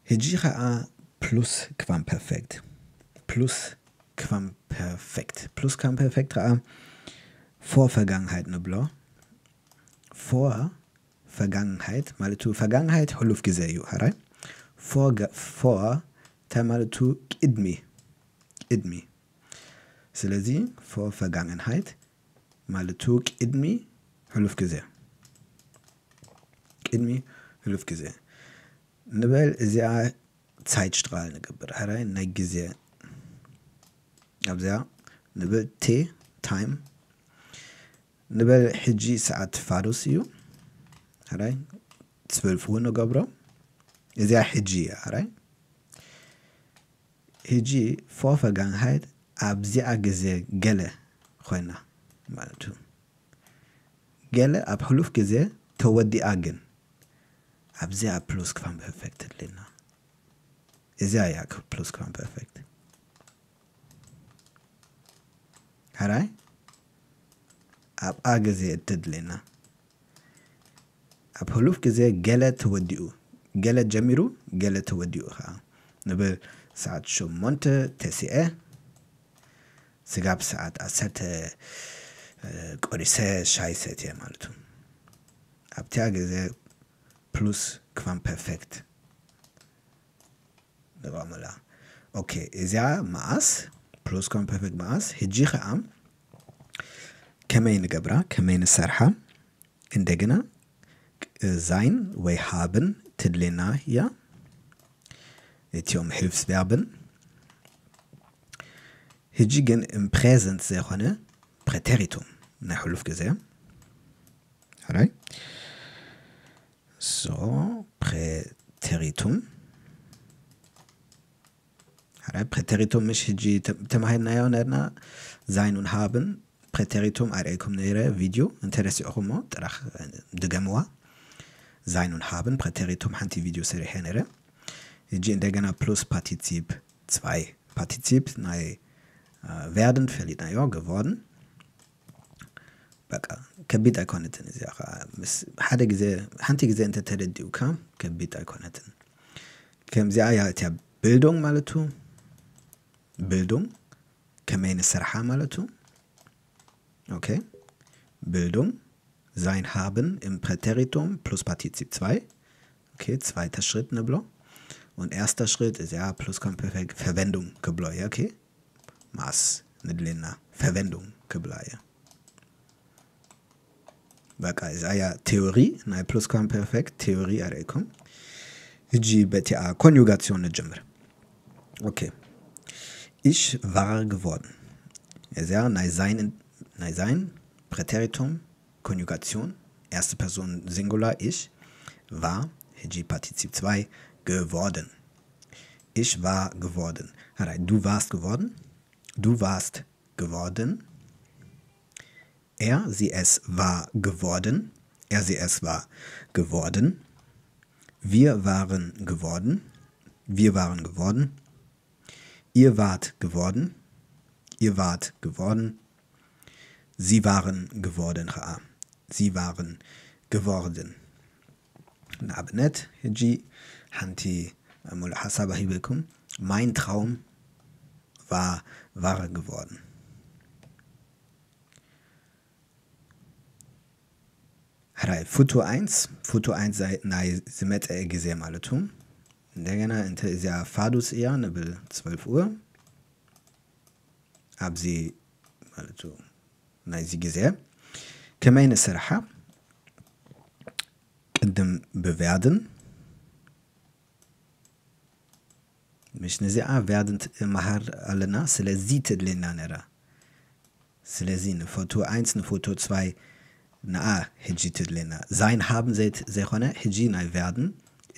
ሕጂ ኸዓ ፕሉስ ክቫምፐርፌክት። ፕሉስ ክቫምፐርፌክት። ፕሉስ ክቫምፐርፌክት ኸዓ ፎር ቨርጋንግሃይት ንብሎ። ፎር ቨርጋንግሃይት ማለቱ፣ ቨርጋንግሃይት ሕሉፍ ግዜ እዩ። ሕራይ ፎር እንታይ ማለቱ? ቅድሚ። ቅድሚ። ስለዚ ፎር ቨርጋንግሃይት ማለቱ ቅድሚ ሕሉፍ ግዜ። ቅድሚ ሕሉፍ ግዜ ንበል። እዚኣ ዛይትስትራል ንገብር። ሕራይ ናይ ግዜ ኣብዚኣ ንበል ቴ ታይም ንበል። ሕጂ ሰዓት ፋዱስ እዩ። ሕራይ ትስበልፍዎ ንገብሮ። እዚኣ ሕጂ እያ። ሕራይ ሕጂ ፎር ቨርጋንግሃይት ኣብዚኣ ግዜ ገለ ኮይና ማለት እዩ። ገለ ኣብ ሕሉፍ ግዜ ተወዲኣ ግን ኣብዚኣ ፕሉስ ክቫምፐርፌክት ኣድልየና። እዚኣ እያ ፕሉስ ክቫምፐርፌክት። ሕራይ ኣብኣ ግዜ እትድልየና። ኣብ ሕሉፍ ግዜ ገለ ተወዲኡ፣ ገለ ጀሚሩ፣ ገለ ተወዲኡ ኸዓ። ንብል ሰዓት ሸሞንተ ተሲኤ ስጋብ ሰዓት ዓሰርተ፣ እ፣ ቆሪሰ ሻሂ ሰትየ ማለት እዩ። ኣብቲኣ ግዜ ፕሉስ ክቫምፐርፌክት ንጥቀመላ። ኦኬ፣ እዚኣ መዓስ፣ ፕሉስ ክቫምፐርፌክት መዓስ። ሕጂ ኸዓ ከመይ ንገብራ፣ ከመይ ንሰርሓ? እንደገና ዛይን ወይ ሃብን ትድልየና እያ። እቲኦም ሕልፍስ ቨርብን። ሕጂ ግን እም ፕሬዘንት ዘይኮነ ፕሬቴሪቱም ናይ ሕሉፍ ግዜ። ሕራይ ሶ ፕሬቴሪቱም። ሕራይ ፕሬቴሪቱም ምሽ ሕጂ ተ-፣ ተማሂርናዮ ነርና። ዛይን ኡን ሃብን ፕሬቴሪቱም ኣርእየኩም ነይረ ቪድዮ። እንተረሲዕኹሞ ጥራሕ ድገምዋ። ዛይን ኡን ሃብን ፕሬቴሪቱም ሓንቲ ቪድዮ ሰሪሐ ነይረ። ሕጂ እንደገና ፕሉስ ፓርቲሲፕ ጽባይ። ፓርቲሲፕ ናይ፣ አ፣ ቨርድን ፈሊጥናዮ፣ ገቨርን። በቃ ከቢድ ኣይኮነትን። እዚኣ ኸዓ ምስ ሓደ ግዜ፣ ሓንቲ ግዜ እንተተረዲኡካ ከቢድ ኣይኮነትን። ከምዚኣ እያ እቲያ ቢልዱንግ ማለቱ። ቢልዱንግ ከመይ ንሰርሓ ማለቱ። ኦኬ፣ ቢልዱንግ ዛይን ሃብን እም ፕሬቴሪቱም ፕሉስ ፓርቲሲፕ ጽባይ። ኦኬ፣ ጽባይተ ሽሪት ንብሎ። ኡን ኤርስተ ሽሪት እዚኣ ፕሉስ ክቫምፐርፌክት ቨርቨንዱንግ ክብሎ እየ። ኦኬ፣ መዓስ ንድልየና ቨርቨንዱንግ ክብላ እየ። በቃ እዚኣ እያ ቴዎሪ፣ ናይ ፕሉስ ክቫምፐርፌክት ቴዎሪ ኣርእየኩም። ሕጂ በቲኣ ኮንዩጋሲዮን ንጀምር። ኦኬ። Ich war geworden። እዚኣ ናይ ዛይን፣ ናይ ዛይን ፕሬቴሪቱም ኮንዩጋሲዮን፣ ኤርስተ ፐርሶን ሲንጉላር ich፣ war፣ ሕጂ ፓርቲሲፕ ጽባይ፣ geworden። Ich war geworden። ሕራይ du warst geworden። Du warst geworden. Er, sie, es war geworden. Er, sie, es war geworden. Wir waren geworden. Wir waren geworden. Ihr wart geworden. Ihr wart geworden. Sie waren geworden ኸዓ። Sie waren geworden። ንኣብነት፣ ሕጂ ሓንቲ ሙሉእ ሓሳብ ሂበኩም። Mein Traum war wahr geworden። ሕራይ ፉቱ ኣይንስ፣ ፉቱ ኣይንስ ናይ ዝመጸ ግዜ ማለቱ። እንደገና እንተ እዚኣ ፋዱስ እያ ንብል ትስበልፍዎ። ኣብዚ ማለቱ ናይዚ ግዜ ከመይ ንሰርሓ? ቅድም ብቨርድን ምሽ ነዚኣ ቨርድን ትመሃር ኣለና። ስለዚ ትድልየና ነራ። ስለዚ ንፎቶ ኣይንስ ንፎቶ ጽባይ ንኣ ሕጂ ትድልየና። ዛይን ሃብን ዘይት-፣ ዘይኮነ ሕጂ ናይ ቨርድን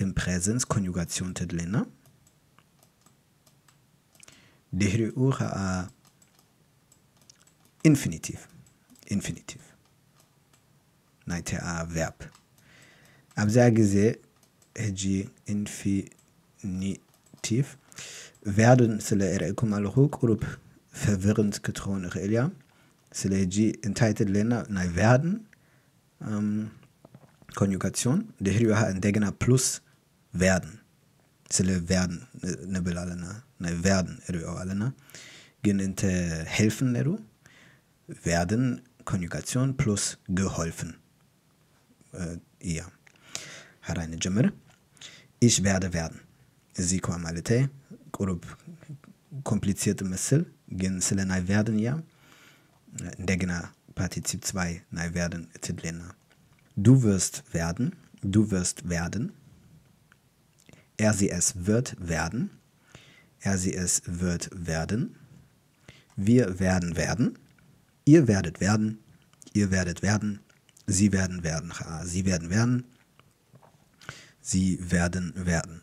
እም ፕሬዘንስ ኮንዩጋሲዮን ትድልየና። ድሕሪኡ ኸኣ ኢንፊኒቲቭ፣ ኢንፊኒቲቭ ናይታ ቨርብ። ኣብዚኣ ግዜ ሕጂ ኢንፊኒቲቭ ቨርብን ስለ እርእየኩም ኣለኹ፣ ቁሩብ ፈርቪረንት ክትኸውን እኽእል እያ። ስለ ሕጂ እንታይ ትድልየና? ናይ ቨርብን፣ እም፣ ኮንዩጋሲዮን፣ ድሕሪኡ ኸኣ እንደገና ፕሉስ ቨርብን። ስለ werden ንብል ኣለና፣ ናይ werden ንሪኦ ኣለና። ግን እንተ helfen ነይሩ werden Konjugation plus geholfen እያ። ሕራይ ንጀምር። Ich werde werden። እዚ እኳ ማለተይ ቁሩብ ኮምፕሊትሴት እመስል፣ ግን ስለ ናይ werden እያ እንደገና Partizip zwei ናይ werden እትድልየና። Du wirst werden, du wirst werden, er sie es wird werden, er sie es wird werden, wir werden werden, ihr werdet werden, ihr werdet werden, sie werden werden, ኸዓ sie werden werden, sie werden werden።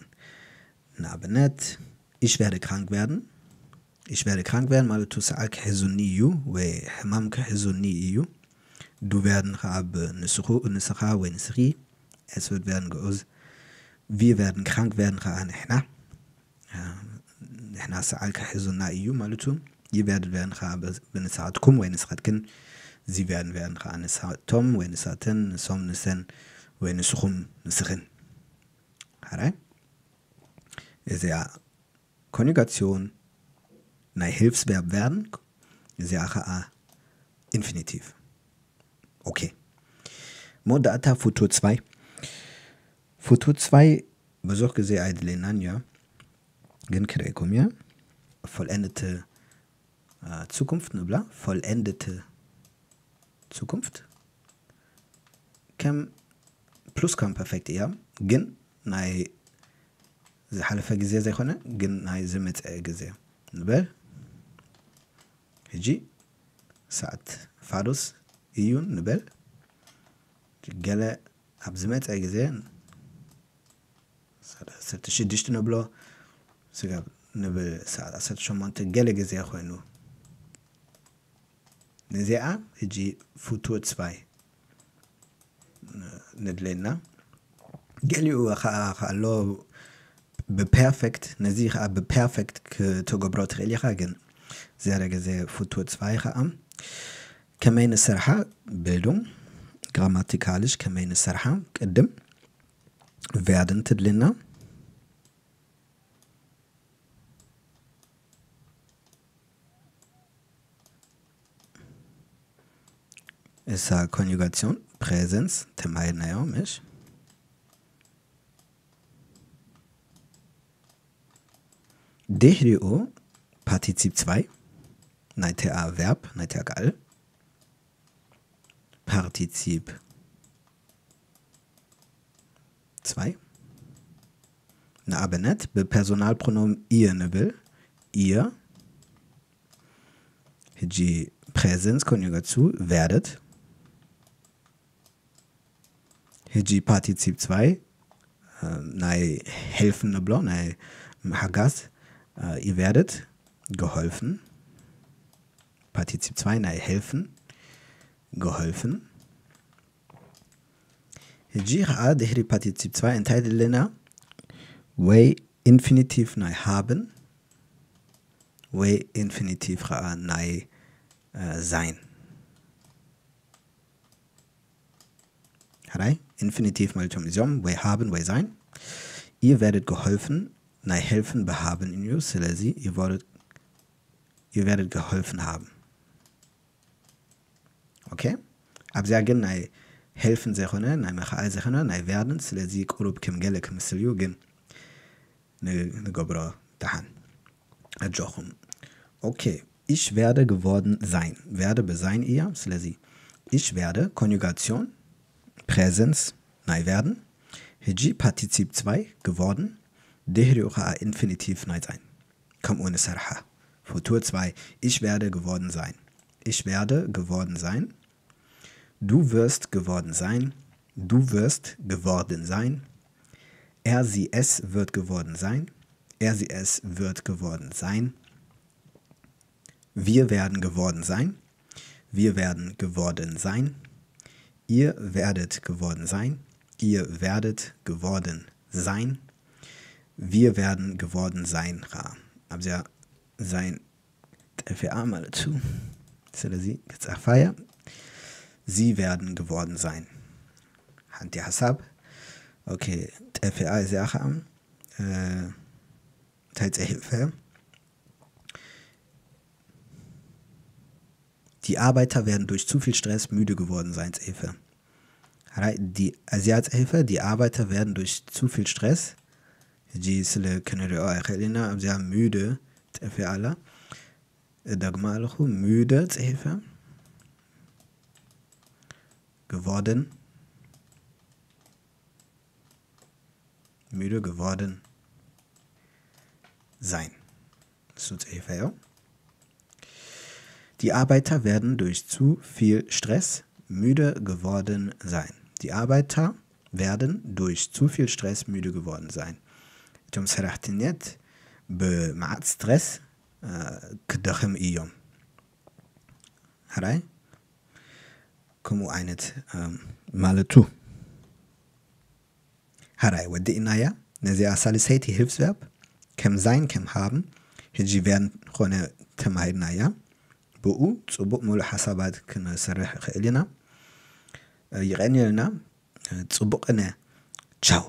ንኣብነት ich werde krank werden, ich werde krank werden ማለቱ ሰዓል ክሕዙኒ እዩ ወይ ሕማም ክሕዙኒ እዩ። Du werden ኸዓ ብንስኹ፣ ንስኻ ወይ ንስኺ። Es wird werden ግኡዝ። Wir werden krank werden ኸዓ ንሕና። ንሕና ሰዓል ክሕዙና እዩ ማለቱ። Ihr werdet werden ኸዓ ብንስኻትኩም ወይ ንስኻትክን። Sie werden werden ኸዓ ንሳቶም ወይ ንሳተን፣ ንሶም፣ ንሰን ወይ ንስኹም፣ ንስኽን። ሕራይ እዚኣ Konjugation ናይ Hilfsverb werden፣ እዚኣ ኸዓ Infinitiv። ኦኬ። መወዳእታ Futur zwei። Futur zwei ብዙሕ ግዜ ኣይድልየናን እያ፣ ግን ክርእየኩም እያ። Vollendete Zukunft ንብላ። Vollendete Zukunft ከም Plusquamperfekt እያ፣ ግን ናይ ዝሓለፈ ግዜ ዘይኮነ፣ ግን ናይ ዝመፀ ግዜ ንበል። ሕጂ ሰዓት ፋዱስ እዩ ንበል። ገለ ኣብ ዝመፀ ግዜ ዓሰርተ ሽዱሽተ ንብሎ፣ ስጋብ ንብል ሰዓት ዓሰርተ ሸሞንተ ገለ ግዜ ኮይኑ። ነዚኣ ሕጂ Futur zwei ንድለየና። ገሊኡ ኸዓ ኣሎ ብፐርፌክት፣ ነዚ ኸዓ ብፐርፌክት ክትገብሮ ትኽእል ኢኻ፣ ግን ዝያዳ ግዜ Futur zwei ኸዓ ከመይ ንሰርሓ ብሉ፣ ግራማቲካልሽ ከመይ ንሰርሓ ቅድም werden ትድልና። እሳ Konjugation Präsens ተማሂርናዮ፣ ምሽ? ድሕሪኡ Partizip zwei ናይታ Verb፣ ናይታ ቃል። Partizip zwei። ንኣብነት ብፐርሶናል ፕሮኖም ihr ንብል፣ ihr። ሕጂ Präsens Konjugation werdet። ሕጂ Partizip zwei ናይ helfen ንብሎ፣ ናይ ምሕጋዝ። Ihr werdet geholfen። Partizip zwei ናይ helfen geholfen። ሕጂ ኸዓ ድሕሪ Partizip zwei እንታይ ድልና? ወይ Infinitiv ናይ haben ወይ Infinitiv ኸዓ ናይ sein። ሕራይ Infinitiv ማለቶም እዚኦም ወይ haben ወይ sein። Ihr werdet geholfen ናይ helfen ብሃብን እዩ። ስለዚ ihr werdet geholfen haben። ኦኬ፣ ኣብዚኣ ግን ናይ helfen ዘይኮነ፣ ናይ ምኽኣል ዘይኮነ፣ ናይ werden። ስለዚ ቁሩብ ከም ገለ ክምስል እዩ፣ ግን ንገብሮ ደሓን። ኣጆኹም። ኦኬ፣ ich werde geworden sein። Werde ብsein እያ። ስለዚ ich werde Konjugation Präsens ናይ werden። ሕጂ Partizip zwei geworden፣ ድሕሪኡ ኸዓ Infinitiv ናይ sein። ከምኡ ንሰርሓ። Futur zwei, ich werde geworden sein. Ich werde geworden sein. Du wirst geworden sein. Du wirst geworden sein. Er, sie, es wird geworden sein. Er, sie, es wird geworden sein. Wir werden geworden sein. Wir werden geworden sein. Ihr werdet geworden sein. Ihr werdet geworden sein. Wir werden geworden sein ኸዓ ኣብዚኣ sein ጠፊኣ ማለት እዩ። ስለዚ ክፀርፋ እያ። Sie werden geworden sein። ሓንቲ ሓሳብ። ኦኬ፣ ጠፊኣ እዚኣ ኸዓ። እንታይ ጽሒፈ? Die Arbeiter werden durch zu viel Stress müde geworden sein ጽሒፈ። ሕራይ፣ እዚኣ ጽሒፈ፣ die Arbeiter werden durch zu viel Stress። ሕጂ ስለ ክንሪኦ ኣይክእል ኢና። ኣብዚኣ müde ጠፊኣ ኣላ። እደግማ ኣለኹ፣ müde ጽሒፈ፣ geworden፣ müde geworden sein። እሱ ጽሒፈዮ። Die Arbeiter werden durch zu viel Stress müde geworden sein. Die Arbeiter werden durch zu viel Stress müde geworden sein. እቶም ሰራሕተኛት ብመዓት ስትረስ ክደኽም እዮም። ሕራይ፣ ከምኡ ዓይነት ማለቱ። ሕራይ፣ ወዲእናያ። ነዚኣ ሳልሰይቲ Hilfsverb ከም sein ከም haben ሕጂ werden ኮነ ተማሂርናያ። ብኡ ጽቡቕ ሙሉእ ሓሳባት ክንሰርሕ ይኽእል ኢና። ይቐንየልና። ጽቡቕነ። ቻው።